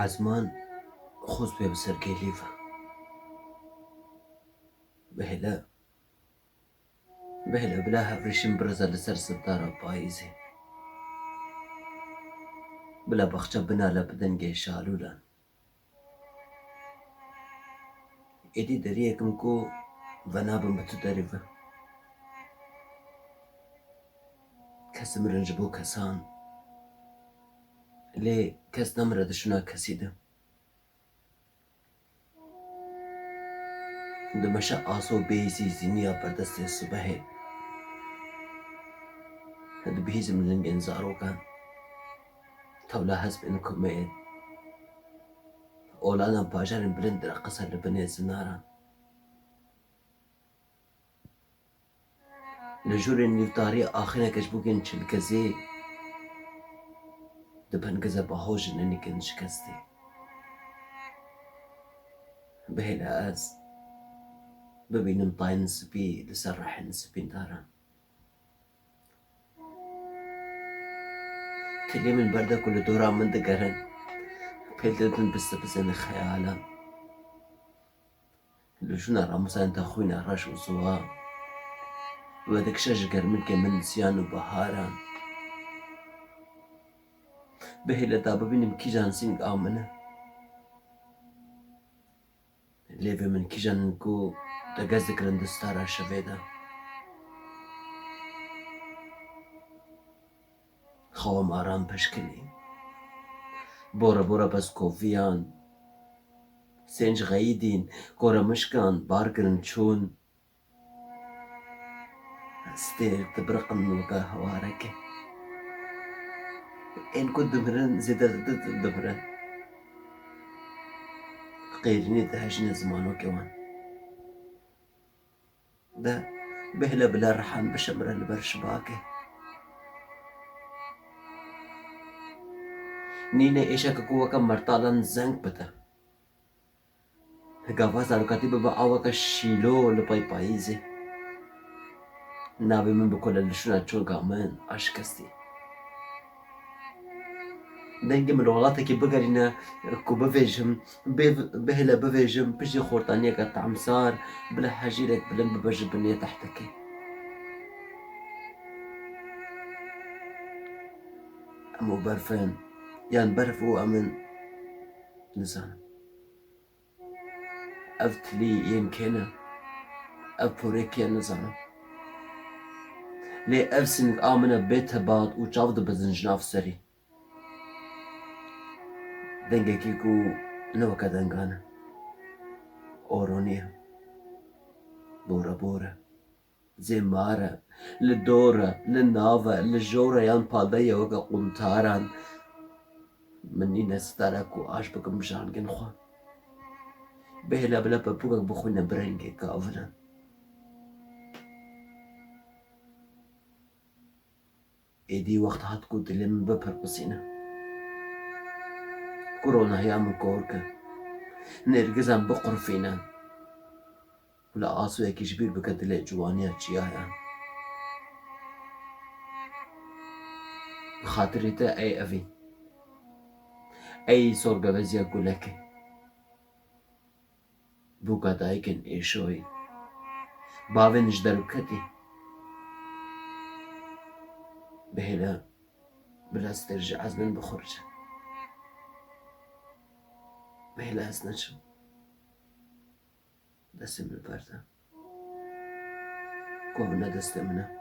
Ezman xwest bê bi ser gêlî ve. Bihêle, bihêle bila hevrîşim birize li ser sitara payîzê. Bila baxçe binale bi dengê şalûlan. Êdî deriyek im ku venabim bi tu derî ve. Kes dimirin ji bo kesan. Lê kes namire di şûna kesî de. Dimeşe aso bêyî zînîya ber destê sibehê. Dibihîzim lingên zarokan. Tewla hespên kumê. Olana bajarên bilind direqise li binê zinaran. Li jûrên nîvdarî axîneke ji bûkên çilkezê dipengize baho ji nenîkên şikestî. Bihêle ez bibînim tayên spî li ser rehên spîndaran. Tilê min berde ku li dora min digerin, pêl didin bi sibizên xeyalan. Li şûna ramûsayên te xwîna reş û ziwa vedikişe ji germilkê min siyan û biharan. Bihêle da bibînim kîjan sîng a min e. Lêvê min kîjan in ku te gez dikirin di stara şevê de. Xewa maran peşkilî. Bora bora pezkoviyan, sênc xeyidîn, koremişkan bar kirin çûn. Stêrk dibiriqin weke hewarekê. Ên ku dimirin zêde dimirin. Qêrînê dihejîne zimanokê wan. De bihêle bila rihan bişemire li ber şibakê. Nîne êşeke ku weke mertalan zeng bide. Gava zarokatî bibe aweke şîlo li pey payîzê. Navê min bikole li şûna çoga min a şikestî. Dengê min li welatekî bigerîne ku bivêjim, bihêle bivêjim piştî xortaniyeke tamsar bila hejîrek bilind bibe ji binê tehtekê. Em û berf in yan berf û em in nizanim. Ev tilî yên kê ne? Ev porê kê ye nizanim. Lê ev sing a min e bê tebat û çav dibizin ji nav serî. Dengekî ku ne weke dengan e. Oronî ye. Borebor e. Zêmar e. Li dor e, li nav e, li jor e yan palde ye weke quntaran. Min nîne stara ku aş bikim jangên xwe. Bihêle bila pepûkek bixwîne bi rengê kavilan. Êdî wext hat ku dilê min bipirpisîne. Ku ronahiya min kor ke. Nêrgizan biqurfîne. Û li asoyekî ji bîr bike dilê ciwaniya çiyayan. Bi xatirê te ey evîn. Ey sorgeveziya gulekê. Bûka dayikên êşoyî. Bavên ji derûketî. Bihêle bila stêr ji ezmên bixurice. Bihêle ez neçim. Destê min berde. Ku ev ne destê min e.